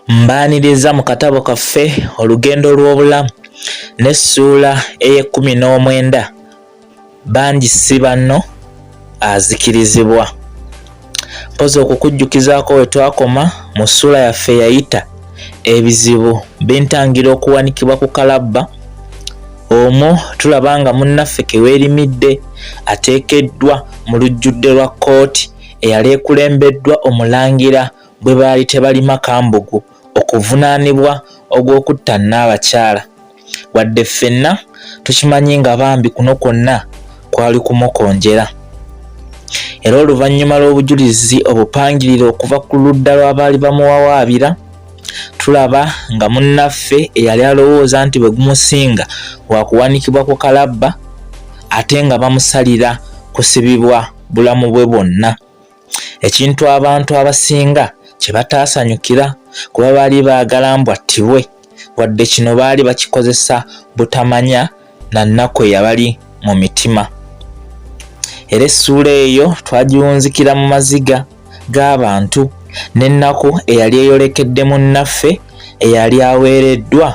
Mbaaniriza mu katabo kaffe Olugendo lw'Obulamu n'essuula ey'ekkumi n'omwenda Bangi si banno azikirizibwa. Mpozi okukujjukizaako we twakoma mu ssuula yaffe eyayita ebizibu bintangira okuwanikibwa ku kalabba omwo tulaba nga munnaffe keweerimidde ateekeddwa mu lujjudde lwa kkooti eyali ekulembeddwa omulangira bwe baali tebalima kambugu okuvunaanibwa ogw'okutta Nnaabakyala wadde ffenna tukimanyi nga bambi kuno kwonna kwali kumukonjera era oluvannyuma lw'obujulizi obupangirire okuva ku ludda lw'abaali bamuwawaabira tulaba nga munnaffe eyali alowooza nti bwe gumusinga wakuwanikibwa ku kalabba ate nga bamusalira kusibibwa bulamu bwe bwonna ekintu abantu abasinga kye bataasanyukira kuba baali baagala mbu attibwe wadde kino baali bakikozesa butamanya na nnaku eyabali mu mitima era essuula eyo twagiwunzikira mu maziga g'abantu n'ennaku eyali eyolekedde munnaffe eyali aweereddwa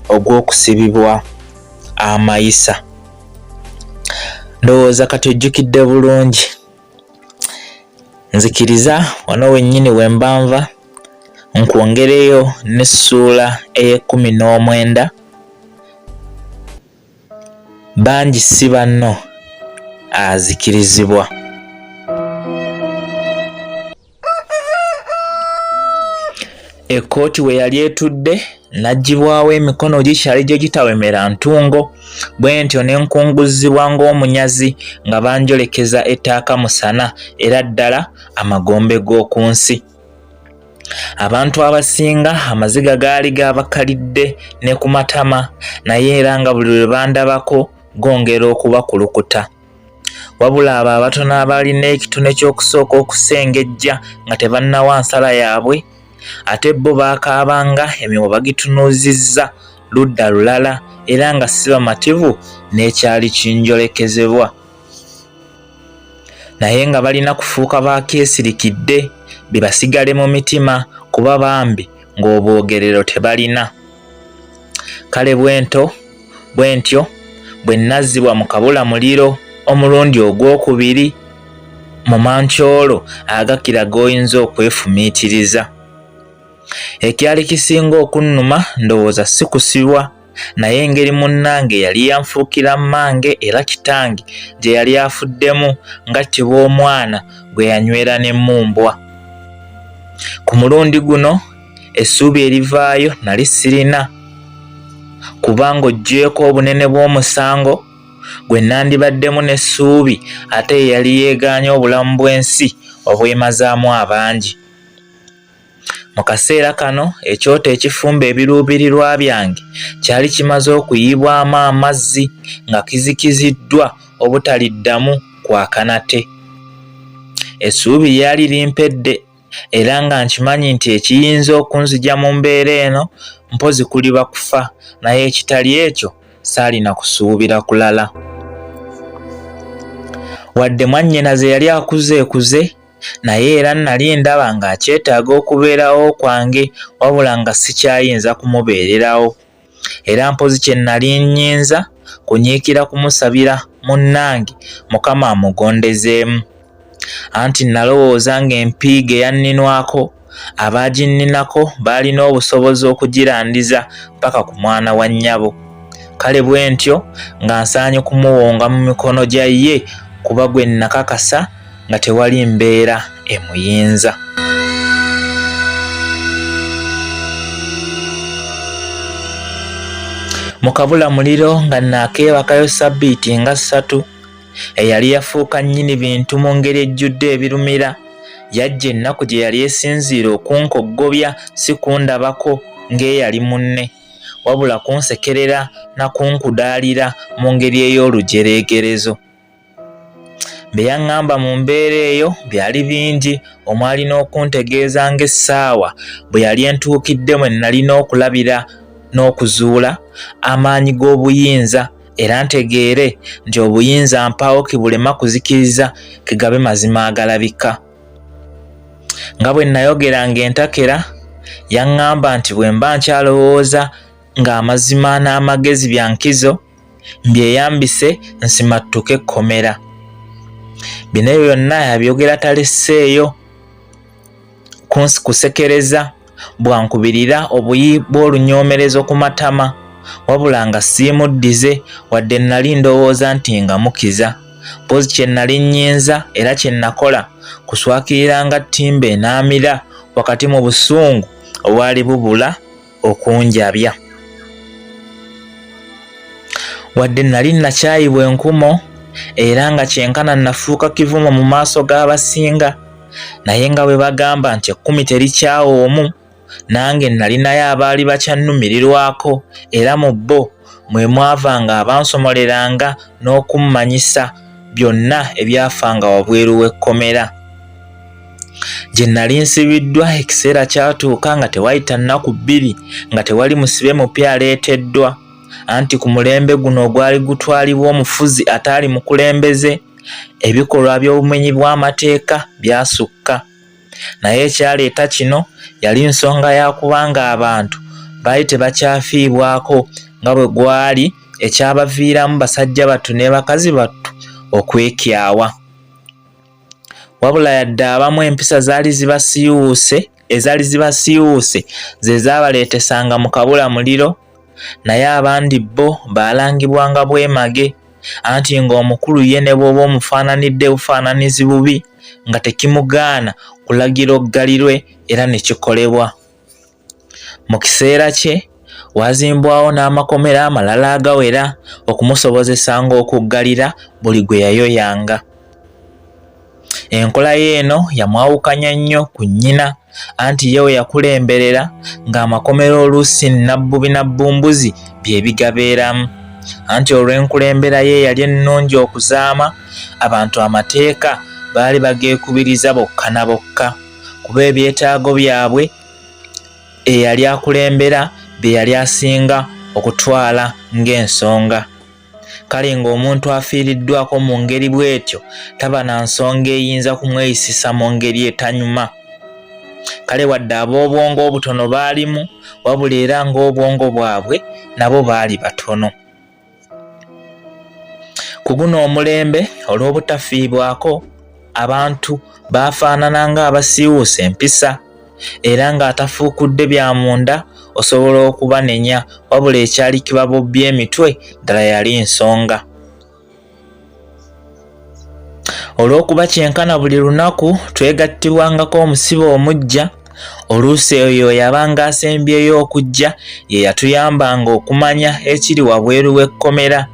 ogw'okusibibwa amayisa ndowooza kati ojjukidde bulungi Nzikiriza wano wennyini we mba nva nkwongereyo n'essuula ey'ekkumi n'omwenda bangi si banno azikirizibwa. Ekkooti we yali etudde naggyibwawo emikono gikyali gye gitawemera ntungo bwe ntyo ne nkunguzzibwa ng'omunyazi nga banjolekeza ettaaka musana era ddala amagombe g'oku nsi. Abantu abasinga amaziga gaali gabakalidde ne ku matama naye era nga buli lwe bandabako gongera okubakulukuta. Wabula abo abatono abaalina ekitone ky'okusooka okusengejja nga tebannawa nsala yaabwe ate bo baakaabanga emimwa bagitunuuzizza ludda lulala era nga si bamativu n'ekyali kinjolekezebwa naye nga balina kufuuka bakeesirikidde bibasigale mu mitima kuba bambi ng'obwogerero tebalina kale bwento bwe ntyo bwe nazzibwa mu kabula muliro omulundi ogwokubiri mu mancoolo agakira g'oyinza okwefumiitiriza. Ekyali kisinga okunnuma ndowooza si kusibwa naye engeri munnange yali yanfuukira mmange era kitange gye yali afuddemu ng'attibwa omwana gwe yanywera n'emmumbwa. Ku mulundi guno essuubi erivaayo nali sirina kubanga oggyeeko obunene bw'omusango gwe nandibaddemu n'essuubi ate ye yali yeegaanye obulamu bw'ensi obwemazaamu abangi. Mu kaseera kano ekyoto ekifumba ebiruubirirwa byange kyali kimaze okuyiibwamu amazzi nga kizikiziddwa obutaliddamu kwaka nate. Essuubi lyali limpedde era nga nkimanyi nti ekiyinza okunzigya mu mbeera eno mpozi kuliba kufa naye ekitali ekyo saalina kusuubira kulala. Wadde mwannyinaze yali akuzeekuze naye era nali ndaba ng'akyetaaga okubeerawo kwange wabula nga sikyayinza kumubeererawo. Era mpozi kye nali nnyinza kunyiikira kumusabira munnange Mukama amugondezeemu. Anti nalowooza ng'empiiga eyanninwako abaaginninako baalina obusobozi okugirandiza mpaka ku mwana wa nnyabo. Kale bwe ntyo nga nsaanye kumuwonga mu mikono gya ye kuba gwe nnakakasa nga tewali mbeera emuyinza. Mu kabula muliro nga naakeebakayo ssabbiiti nga ssatu, eyali yafuuka nnyini bintu mu ngeri ejjudde ebirumira yajja ennaku gye yali esinziira okunkoggobya si kundabako ng'eyali munne. wabula kunsekerera na kunkudaalira mu ngeri ey'olujereegerezo. Bye yaŋŋamba mu mbeera eyo byali bingi omwali n'okuntegeeza ng'essaawa bwe yali entuukidde mwe nnalina okulabira n'okuzuula amaanyi g'obuyinza era ntegeere nti obuyinza mpaawo kibulema kuzikiriza kegabe mazima agalabika. Nga bwe nnayogeranga entakera, yaŋŋamba nti bwe mba nkyalowooza ng'amazima n'amagezi bya nkizo, mbyeyambise nsimattuke ekkomera. Bino ebyo byonna yabyogera taleseeyo kusekereza bwankubirira obuyi bw'olunyoomerezo ku matama wabula nga siimuddize wadde nnali ndowooza nti nga mukiza. Mpozi kye nnali nnyinza era kye nnakola kuswakirira nga ttimba enaamira wakati mu busungu obwali bubula okunjabya. Wadde nnali nnakyayibwa enkumo era nga kyenkana nnafuuka kivumo mu maaso g'abasinga, naye nga bwe bagamba nti ekkumi terikyawa omu, nange nnalinayo abaali bakyannumirirwako era mu bo mwe mwavanga abansomoleranga n'okummanyisa byonna ebyafanga wabweru w'ekkomera. Gye nnali nsibiddwa ekiseera kyatuuka nga tewayita nnaku bbiri nga tewali musibe mupya aleeteddwa anti ku mulembe guno ogwali gutwalibwa omufuzi ataali mukulembeze ebikolwa by'obumenyi bw'amateeka byasukka. Naye ekyaleeta kino yali nsonga ya kubanga abantu baali tebakyafiibwako nga bwe gwali ekyabaviiramu basajja battu ne bakazi battu okwekyawa. Wabula yadde abamu empisa zaali zibasiiwuuse ezaali zibasiiwuuse ze zaabaleetesanga mu kabula muliro, naye abandi bo baalangibwanga bwemage anti ng'omukulu ye ne bw'oba omufaananidde bufaananizi bubi nga tekimugaana kulagira oggalirwe era ne kikolebwa. Mu kiseera kye waazimbwawo n'amakomera amalala agawera okumusobozesanga okuggalira buli gwe yayoyanga. Enkola ye eno yamwawukanya nnyo ku nnyina anti ye we yakulemberera ng'amakomera oluusi nnabbubi na bbumbuzi bye bigabeeramu. Anti olw'enkulembera ye eyali ennungi okuzaama, abantu amateeka baali bageekubiriza bokka na bokka kuba ebyetaago byabwe eyali akulembera bye yali asinga okutwala ng'ensonga. Kale ng'omuntu afiiriddwako mu ngeri bw'etyo taba na nsonga eyinza kumweyisisa mu ngeri etanyuma. Kale wadde ab'obwongo obutono baalimu, wabula era ng'obwongo bwabwe nabo baali batono. Ku guno omulembe olw'obutafiibwako abantu baafaanana ng'abasiiwuuse empisa era ng'atafuukudde bya munda osobola okubanenya wabula ekyali kibabobbya emitwe ddala yali nsonga. Olw'okuba kyenkana buli lunaku twegattibwangako omusibe omuggya, oluusi oyo eyabanga asembyeyo okujja ye yatuyambanga okumanya ekiri wabweru w'ekkomera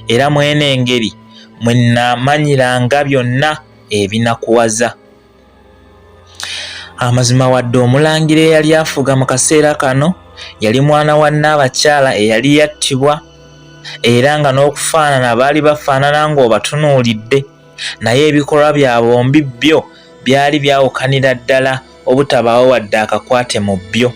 era mw'eno engeri mwe nnamanyiranga byonna ebinakuwaza. Amazima wadde omulangira eyali afuga mu kaseera kano yali mwana wa Nnaabakyala eyali yattibwa era nga n'okufaanana baali bafaanana ng'obatunuulidde naye ebikolwa bya bombi byo byali byawukanira ddala obutabaawo wadde akakwate mu byo.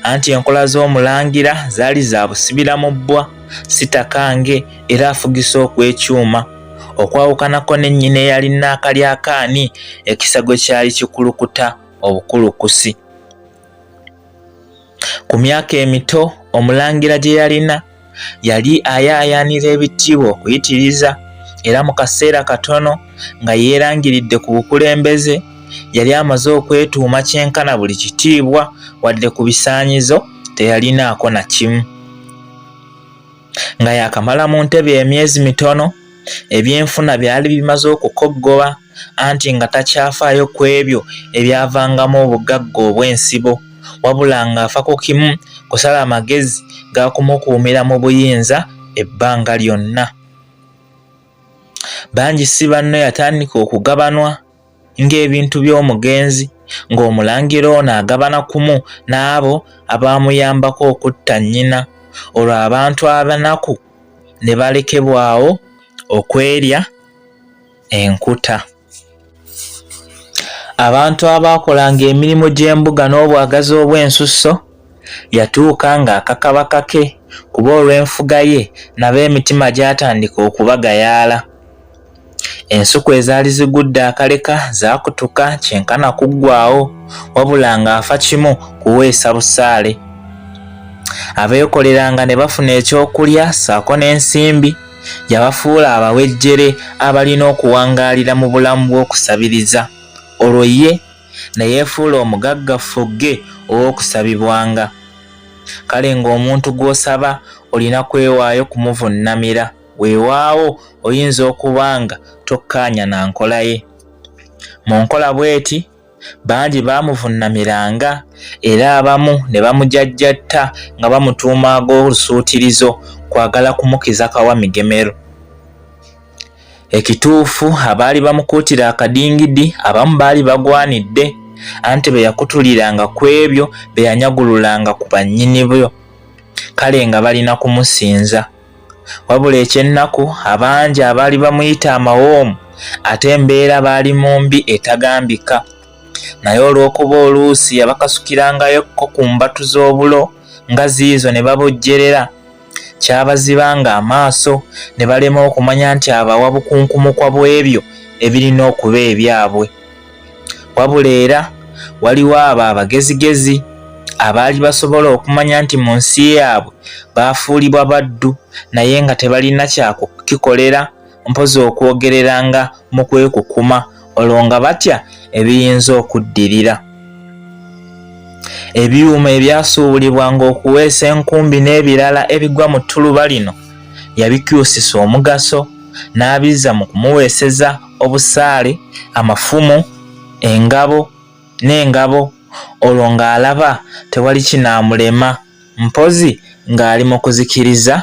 Anti enkola z'omulangira zaali za busibira mu bbwa, sitakange era afugisa okw'ekyuma. Okwawukanako ne nnyina eyali Nnaakalyakaani, ekisa gwe kyali kikulukuta obukulukusi. Ku myaka emito omulangira gye yalina, yali ayaayaanira ebitiibwa okuyitiriza era mu kaseera katono nga yeerangiridde ku bukulembeze, yali amaze okwetuuma kyenkana buli kitiibwa wadde ku bisaanyizo teyalinaako na kimu. Nga yaakamala mu ntebe emyezi mitono, ebyenfuna byali bimaze okukoggoba anti nga takyafaayo ku ebyo ebyavangamu obugagga obw'ensibo wabula ng'afa ku kimu kusala amagezi ga kumukuumira mu buyinza ebbanga lyonna. Bangi si banno yatandika okugabanwa ng'ebintu by'omugenzi ng'omulangira ono agabana kumu n'abo abaamuyambako okutta nnyina. olwo abantu abanaku ne balekebwawo okwerya enkuta. Abantu abaakolanga emirimu gy'embuga n'obwagazi obw'ensusso yatuuka ng'akakaba kake kuba olw'enfuga ye nabo emitima gyatandika okubagayaala. Ensuku ezaali zigudde akaleka zaakutuka kyenkana kuggwaawo wabula ng'afa kimu kuweesa busaale. Abeekoleranga ne bafuna ekyokulya ssaako n'ensimbi yabafuula abawejjere abalina okuwangaalira mu bulamu bw'okusabiriza olwo ye ne yeefuula omugagga ffugge ow'okusabibwanga. Kale ng'omuntu gw'osaba olina kwewaayo kumuvunnamira. Weewaawo oyinza okuba nga tokkaanya na nkola ye. Mu nkola bw'eti, bangi baamuvunnamiranga era abamu ne bamujajjatta nga bamutuuma ag'olusuutirizo kwagala kumukiza kawa migemero. Ekituufu abaali bamukuutira akadingidi abamu baali bagwanidde anti be yakutuliranga ku ebyo bye yanyagululanga ku bannyini byo kale nga balina kumusinza. Wabula eky'ennaku abangi abaali bamuyita amawoomu ate embeera baali mu mbi etagambika. Naye olw'okuba oluusi yabakasukirangayokko ku mbatu z'obulo nga ziizo ne babojjerera, kyabazibanga amaaso ne balema okumanya nti abawa bukunkumukwa bw'ebyo ebirina okuba ebyabwe. Wabula era waliwo abo abagezigezi abaali basobola okumanya nti mu nsi yaabwe baafuulibwa baddu naye nga tebalina kyakukikolera mpozi okwogereranga mu kwekukuma olwo nga batya ebiyinza okuddirira. Ebyuma ebyasuubulibwanga okuweesa enkumbi n'ebirala ebigwa mu ttuluba lino yabikyusisa omugaso n'abizza mu kumuweeseza obusaale, amafumu, engabo n'engabo olwo ng'alaba tewali kinaamulema mpozi ng'ali mu kuzikiriza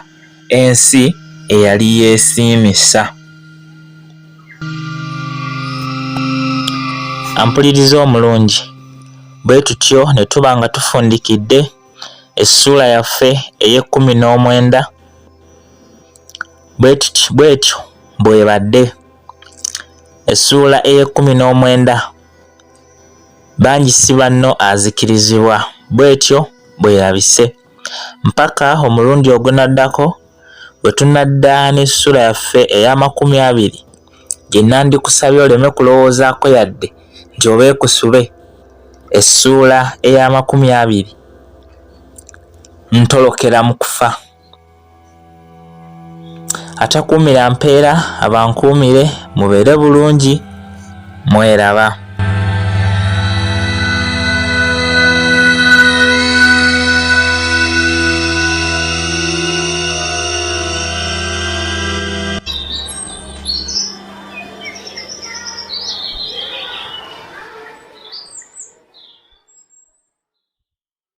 ensi eyali yeesiimisa. Ampuliriza omulungi, bwe tutyo ne tuba nga tufundikidde essuula yaffe ey'ekkumi n'omwenda bwetyo bw'ebadde. Essuula ey'ekkumi n'omwenda bangi si banno azikirizibwa bw'etyo bw'erabise. Mpaka omulundi ogunaddako bwe tunadda n'essuula yaffe ey'amakumi abiri gye nandikusabye oleme kulowoozaako yadde nti oba ekusube essuula ey'amakumi abiri ntolokera mu kufa. Atakuumira mpeera abankuumire mubeere bulungi mweraba.